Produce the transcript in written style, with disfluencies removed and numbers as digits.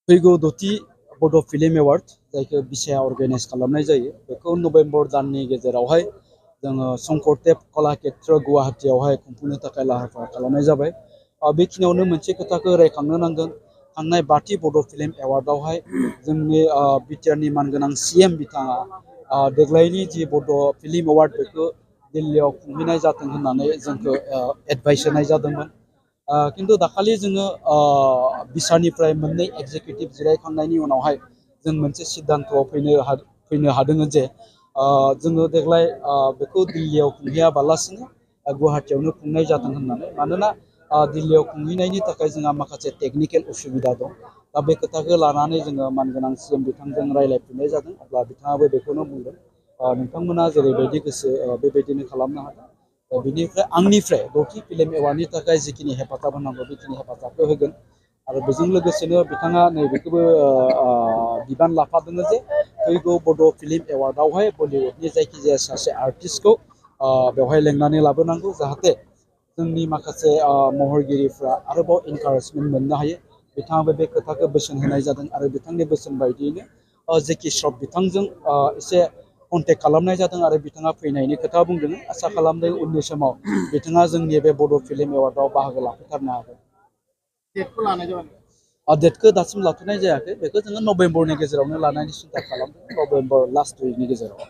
फैगौ द'थि बड' film award जायखौ बिसाया अर्गेनाइज खालामनाय जायो बेखौ नभेम्बर दाननि गेजेरावहाय जोङो शंकरदेब कलाक्षेत्र गुवाहाटीयावहाय खुंफुंनो थाखाय लाहार फाहार खालामनाय जाबाय। बेखिनियावनो मोनसे खोथाखौ रायखांनो नांगोन थांनाय 5थि बड' फिल्म एवार्डआवहाय जोंनि बिटिआरनि मानगोनां CM बिथाङा देग्लायनि जि बड' फिल्म एवार्ड बेखौ दिल्लीयाव खुंहैनाय जाथों होननानै जोंखौ एडभाइस होनाय जादोंमोन। किन्तु दाखालि जोङो बिसानिफ्राय मोननै एक्जिकिउटिभ जिरायखांनायनि उनावहाय जों मोनसे सिद्धान्तआव फैनो हादों जे जोङो देग्लाय बेखौ दिल्लीयाव खुंहैयाबालासिनो गुवाहाटीयावनो खुंनाय जाथों होननानै। मानोना दिल्लीयाव खुंहैनायनि थाखाय जोंहा माखासे टेकनिकेल उसुबिदा दं। दा बे खोथाखौ लानानै जोङो मानगोनां CM बिथांजों रायज्लायफिननाय जादों। अब्ला बिथाङाबो बेखौनो बुंदों नोंथांमोना जेरैबायदि गोसो बेबायदिनो खालामनो हागोन। बिनिफ्राय आंनिफ्राय 5थि फिल्म एवार्डनि थाखाय जिखिनि हेफाजाब होनांगौ बेखिनि हेफाजाबखौ होगोन। आरो बेजों लोगोसेनो बिथाङा नैबेखौबो बिबान लाफादों जे फैगौ बड' फिल्म एवार्डआवहाय बलिउडनि जायखिजाया सासे आर्टिस्टखौ बेवहाय लेंनानै लाबोनांगौ जाहाथे जोंनि माखासे महरगिरिफ्रा आरोबाव इनकारेजमेन्ट मोननो हायो। बिथाङाबो बे खोथाखौ बोसोन होनाय जादों आरो बिथांनि बोसोन बायदियैनो जेकि श्रफ बिथांजों एसे कन्टेक्ट खालामनाय जादों आरो बिथाङा फैनायनि खोथा बुंदों। आसा खालामदों उननि समाव बिथाङा जोंनि बे बड' फिल्म एवार्डआव बाहागो लाफैथारनो हागोन। डेटखौ लानाय जाबाय। डेटखौ दासिम लाथ'नाय जायाखै। बेखौ जोङो नभेम्बरनि गेजेरावनो लानायनि सिन्था खालामदों। नभेम्बर लास्ट उइकनि गेजेराव।